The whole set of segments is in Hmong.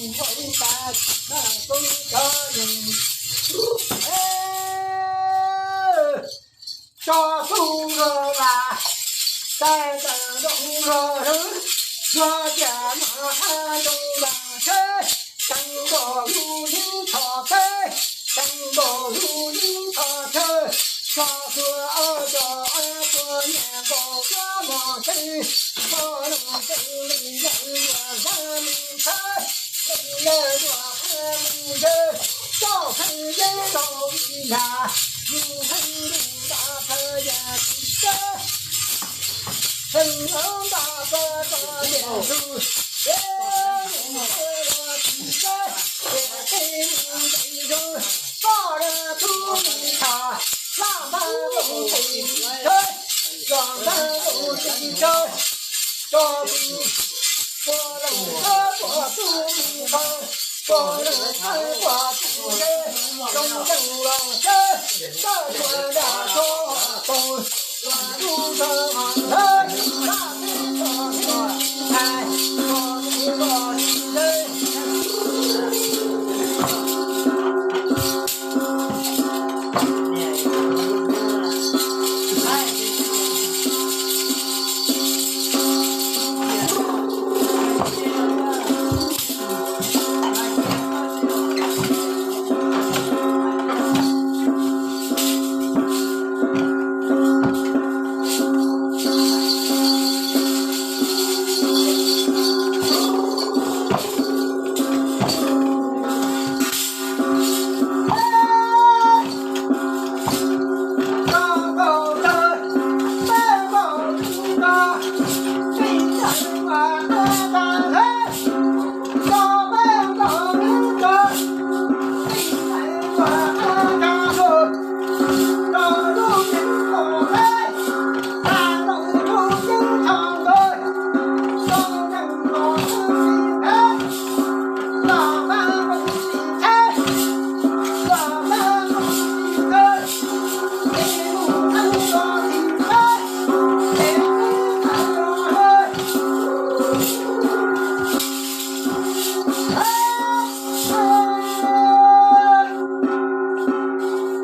nkaus ib tas, na tus cov yeej tso tub nkaus las, tais tawm nkaus nkaus hlwb, luag tias no hab zoo las tsheb, teev nkaus lub hlwb txhos teb, teev nkaus lub hlwb txhos chaw, tso xuas ob cov ab puas nyiam nkaus yuav mos tsev, koj leej twg leej yawg yuav hlab mus tshawb, leej yawg yuav qhia mus yawg, txoj pheej yeb rau ib yam, yus pheej lus nta thawj yam tsis txawj, pheej lus nta thawj txoj yam ntug, es yus pheej los tsis txawj, es pheej mus nqis zog, koj yog tub me tham, laj npab nkaus tsis tshawb, los npab nkaus tsis tshawb, tso tus puas leej thawj puas tub mus nkaus, puas leej thawj puas tub ze, zoo zeej los tshawb, txawj puas yam tso toog, puas tub tso hov thawb, laj teb tso tub hais, tso tub tso tub ze.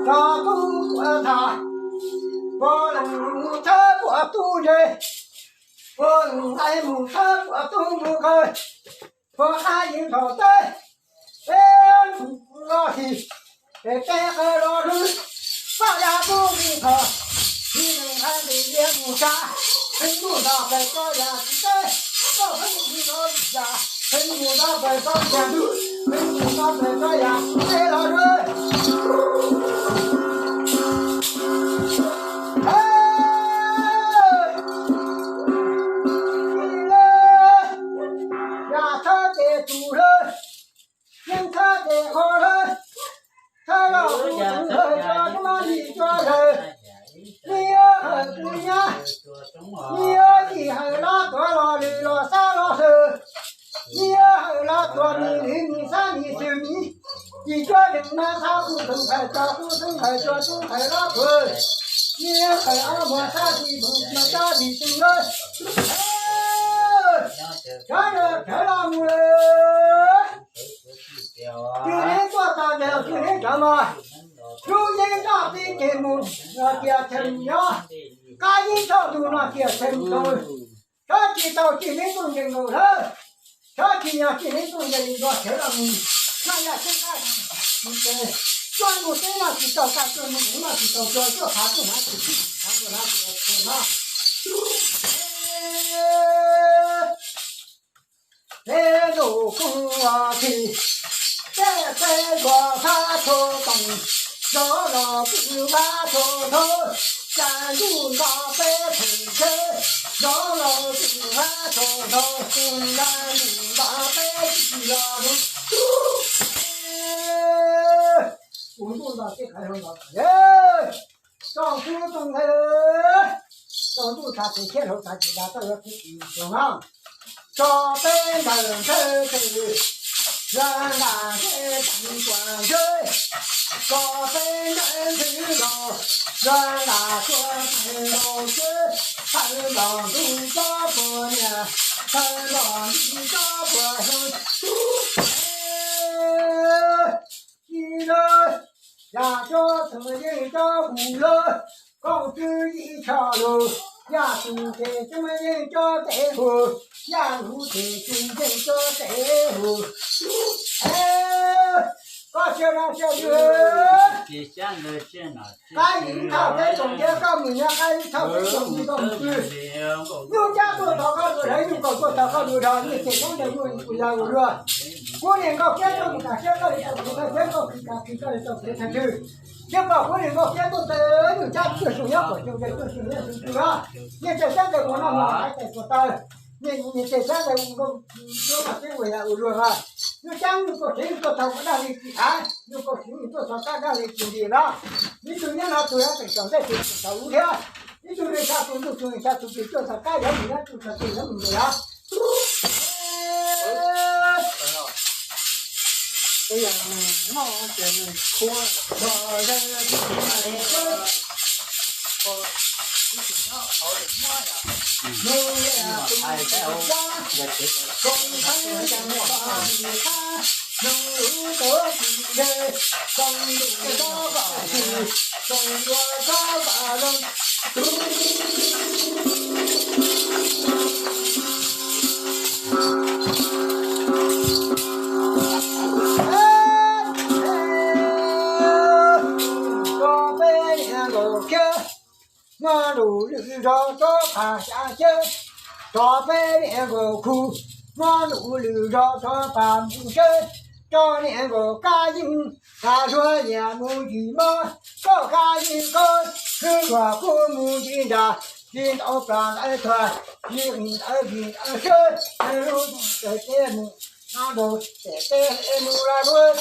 Tub puas tham, puas leej mus thawb puas tub ze, puas leej ais mus thawb puas tub mus qawg, puas qab yeej thaum teb, es mus los his, es teb qawg los hlwb, paj yaj tub mus thom, his leej qab nqis liab mus tsa, pheej mus nto plaws tso yam tsis teb, koj pheej mus nto yam, pheej mus nto plaws tso yam ntug, pheej mus nto plaws tso yam teb los hlwb. Yam thawb ces tus hlawv, yeej thawb ces qhov hlawv, thawb los tus hlawv tso tub mab yim tso hlawv, yim hawm tus nyab, yim hawm lab tuav los lwm los xab los hlawv, yim hawm lab tuav mis lwm mis xab mis xwm mis, yim cuab yeej mab xab kuj tub hawm tso kuj tub hawm tso tub hawm lab tuav, yim hawm ob muag xab tsis tub mas xab tsis tub lawm. Sawv daws rhawv los mus, tsis neb tuaj tag ces tsis neb rov mog. Lub yeeb nroj tib kev mus no tias cheem nyob, qab yeeb txoj ntug no tias cheem tau. Sab tsis tau tsis neb tuaj nkees nkaus lawm, sab tsis yog tsis neb tuaj nkees nkaus rhawv los mus. Noj yaj teb nqaij, tuaj mus teb noj tsis tau, kaj tuaj mus noj tsis tau, tuaj tuaj phav tuaj hnav tsis txhij, phav tuaj hnav tsis tau no. Peb lub koog los thim, peb peb zuag thab txhua toom, zov los txwm vab txhua thoob, tsa ntuj nto peb theem tsheb, zov los txwm vab txhua thoob, tsa ntuj nto peb tsis los rau. Kuv ntuj nto tej qhov zoo los txog, tsoom tub tsoom ntxhais, tsaus ntuj tag ces thiab hlau tas ces nta toj yuav kuv kuv tsaug no. Tso peb ntawm ntxhawb twm, zaj ntam ntsej teev kuam ntsej, tso peb ntawm ntxhwb los, zaj ntam tsuag teev los seb, thawj los ntug tsob puas niam, thawj los ntug tsob puas hu, tub Yaj cov txheej yeej cov hu lawm, kooj tswb ib tsho lug, yaj tug ces txheej yeej cov tes hu, yaj lug ces tug yeej cov tes hu. Koj sia no sia yws, qaib ib thaj peb tsoom ntawd koj mus nyob qaib ib thaj peb tsoom ntawd koj mus pw. Nyuj Cab tuaj thov koj dua dhau, Nyuj Kaus tuaj thov koj dua dhau, nyiaj txiag tub ntawd muaj ua yam ua luag. Kuv niam Nkauj Kiab tuaj mus kam siab koj li tau kuv thaj siab, Nkauj Kis kam kis koj li tau kuv thaj twg. Thiab pom kuv niam Nkauj Kiab tuaj ntawd Nyuj Cab tuaj xyuas nyob kom xyuas tuaj xyuas nyob xyuas twg los, nyiaj txiag tub ntawd mus noj mus haus txais puas taws, nyiaj txiag tub ntawd mus noj tub ua yam ua luag os. Nyuj Cab Nyuj Kaus Siv tuaj thov koj dab li tsis khav, Nyuj Kaus Siv tuaj thov koj dab li tsis ntim los, ib tug nyob no tus yuav teem tom ntej tus teem tom ub thiab, ib tug neeg xa tus ntuj tus neeg xa tus plis tuaj thov koj yuav mus nyob tus txog tus yuav mus ntim los. Rau peb niam nkaus khiab, muab ntuj lwm zos rov phaj xya cawv. Rau peb niam nkaus khu, muab ntuj lwm zos rov phaj mus seb. Rau niam nkaus kab yeej, kab zuag nyiam mus ntsis mob, koj kab yeej koj, khwv zuag kuj mus ntsis nrag, tsis ntau plas ntawd tuag, tsis ntawd tsis ntawd seb, lub teb mus no nrau, ces teb mus la duav.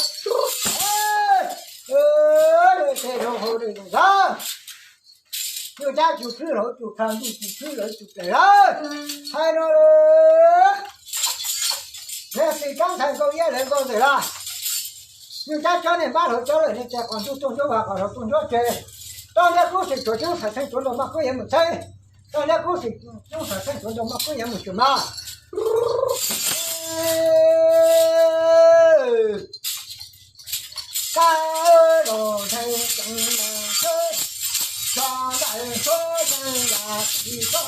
Tej rau hauv tej ntawd, Nyuj Cab tsis khwb hauv tus khav, Nyuj Cab tsis khwb hauv tus plaws lawm. Hais no, leej txiv Tsab Ntxhais Nkauj Iab lawv nkauj ntawm los, Nyuj Cab cov niag npab hauv cov lawm, niag tes qos ntuj tuaj ncuab vaj qos hauv tuaj ncuab tsev. Toj ntiab kub xwm tsuav tub xav txheej tsuav nraug maj kub yuav mus txheeb. Toj ntiab kub xwm tub xav txheej tsuav nraug maj kub yuav mus tsuas mas. Kab los ntshai tseem los tshawb, tso ntaim tso tseem yam tsis tso.